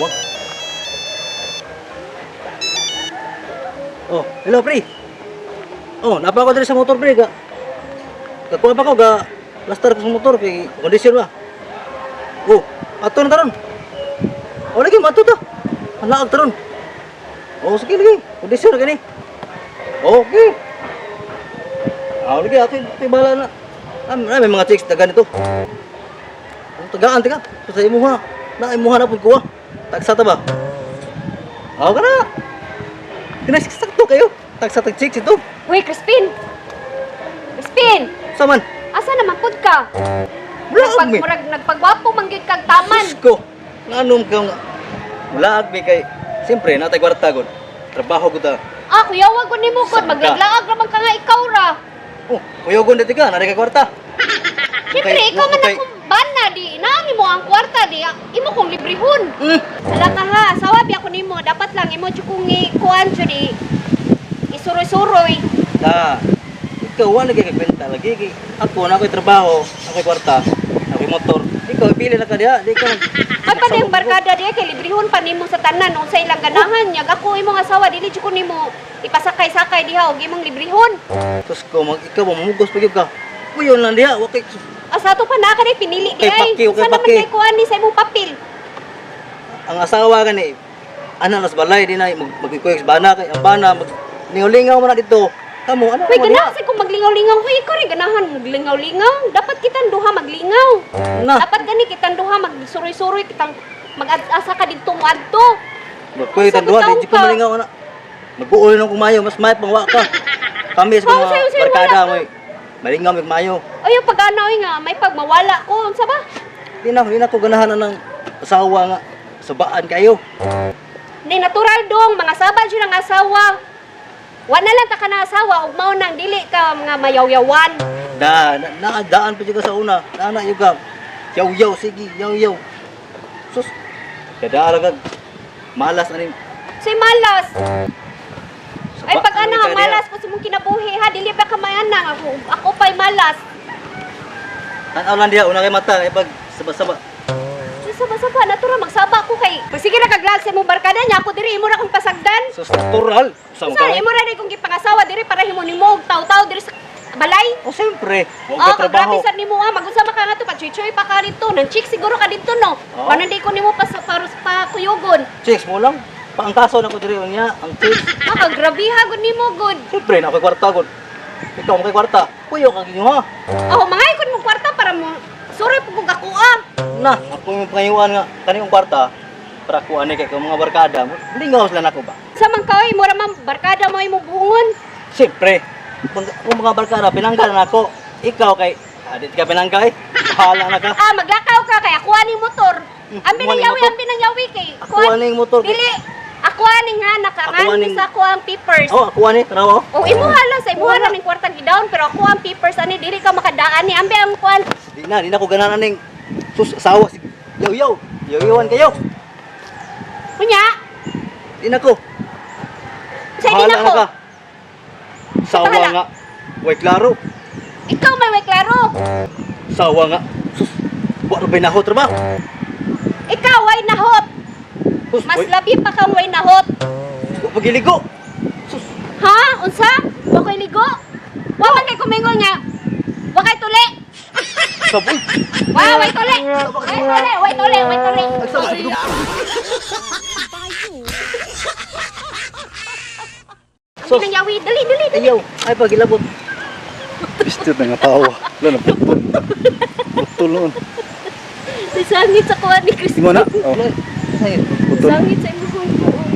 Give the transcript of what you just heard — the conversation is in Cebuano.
Tawag. Oh, hello pre. Oh, napa ko diri sa motor pre ga. Kakuha pa ko ga plaster ko sa motor kay kondisyon ba. Oh, ato na taron. Oh, lagi mato ta. Ang taron. Oh, sige lagi. Kondisyon gani. Okay. Ah, lagi ato ato bala na. Ah, may mga chicks na ganito. Ang tagaan tika. Sa imuha. Na imuha na pud ko ah. Tagsa ta ba? Aw ka na. Kinasakto kayo. Tagsa tag chicks ito. Uy, Crispin! Crispin! Saman. Asa naman pud ka? Wala Nagpag, mi. murag, nagpagwapo man gyud kag taman. Diyos ko. Nganom ka nga. Wala mi kay siyempre natay kwarta gud. Trabaho gud ta. Ah, kuya, wag ko nimo gud. Saan ka? Maglaglaag raman ka nga ikaw ra. Oh, kuyogon dito ka, naray ka kwarta. Siyempre, Okay, ikaw man okay. akong bana di. Naami mo ang kwarta di. Imo kong librehon. Hala ka ha, sawa biya ko nimo. Dapat lang imo jud kong ikuan jud di. Isuroy-suroy. Da. Ikaw wala kay kwenta lagi kay ako na ako'y trabaho, ako'y kwarta, ako'y motor. Ikaw pili na ka diha, di ka mag Ay pa yung barkada di kay librehon pa nimo sa tanan unsay ilang ganahan nya. Ako imong asawa dili jud ko nimo ipasakay-sakay diha og imong librehon. Sus ko mag ikaw mamugos pa gyud ka. Kuyon lang diha, wa kay Asa to pa na ka di pinili di Okay, ay. paki, okay, Sa naman paki. kay kuan ni sa imong papel. Ang asawa gani ana nas balay di na mag magkuyog sa bana kay ang bana mag ningaw man na dito. Kamo ano Uy, mo diha? ganahan sa kong maglingaw-lingaw. Uy, ikaw rin ganahan maglingaw-lingaw. Dapat kitang duha maglingaw. Na. Dapat gani kitang duha magsuroy-suroy kitang mag-asa ka didto mo adto. Magkuyog Sa tan duha di bitaw ko ka. malingaw ana. Mag-uol nang kumayo, mas may pangwa ka. Kami sa Oh, mga sayo, sayo, barkada wala ka. mo. Malingaw mig mayo. Ay, yung pag-ana oy nga may pagmawala ko. Unsa ba? Di na ko ganahan na ng asawa nga. Sabaan kayo. Ni natural dong mga saba jud ang asawa. Wa na lang ta ka na asawa ug mao nang dili ka nga mayawyawan. Da, na, na daan pa ka sa una. Na na yung ka. Yaw yaw sige, yaw yaw. Sus. Kada kag malas aning Say malas. Ay saba- pag ana ka diha. malas po sa imong kinabuhi ha dili pa ka mayana ako ako pa'y malas. Tan-aw lang diha una kay mata kay pag saba-saba. Saba-saba natural magsaba ko kay pag sige na kaglag sa imong barkada niya ako diri imo ra kong pasagdan. Sus natural. Sa Sa imo ra kong gipangasawa diri para himo nimo og taw-taw diri sa balay. Oh, siyempre. Wa Oh, ka trabaho. kagrabe sa nimo ah, magunsa man ka nga to pa-choy pa ka dito, nang chick siguro ka dito no. Oo. Paano di ko nimo pa sa paros pa kuyugon. Chicks mo lang. Paangkaso na ko diri niya ang chicks. Makagrabiha gud nimo gud. Siyempre na ako'y kwarta gud. Ikaw mo kay kwarta. Kuyo kag inyo ha. Oh, mga ikon mo kwarta para mo suroy pud kog ako ah. Na, ako yung pangayuan nga kani yung kwarta para kuan ni kay kung mga barkada mo. Lingaw sila nako ba. Sa man ka oy, mura man barkada mo imong buhungon. Siyempre, kung mga barkada, pinangga na ako. Ikaw kay, ah, di ka pinangga eh. Bahala na ka. Ah, maglakaw ka kay ako ani motor. Ang Kuha ni pinangyawi, motor. ang pinangyawi kay Ako aning motor. Dili ako ani nga Ako nakangan aning- sa ako ang papers. Oh, ako ani, tanaw oh. O imo hala sa imo hala ning kwartang gidown pero ako ang papers ani dili ka makadaan ni ambi ang kuan. Di na ko ganahan aning sus asawa si yaw yaw. Yaw-yawan kayo. Unya, Di na ko. sa di Bahala na ko. ka. Sawa Bahala. nga. Way klaro. Ikaw may way klaro. Sawa nga. Sus, wa ra bay nahot ra ba? Ikaw way nahot. Sus, Mas way, labi pa kang way nahot. wa pagiligo. Sus, Ha? Unsa? Wa koy ligo? Wa man kay kumingon nga. Wa kay tuli. saboy. Wa way tuli. Way tuli, way tuli, way tuli. Agsawa. Ang Sus. pinangyawi, dali dali dali. Ayaw, ay pagilabot. Pistit na nga tawa. Wala na, putol. Putol noon. Sangit sa kuan ni Chris. Imo na? Oh, Sangit. putol. Sangit sa imong kuan.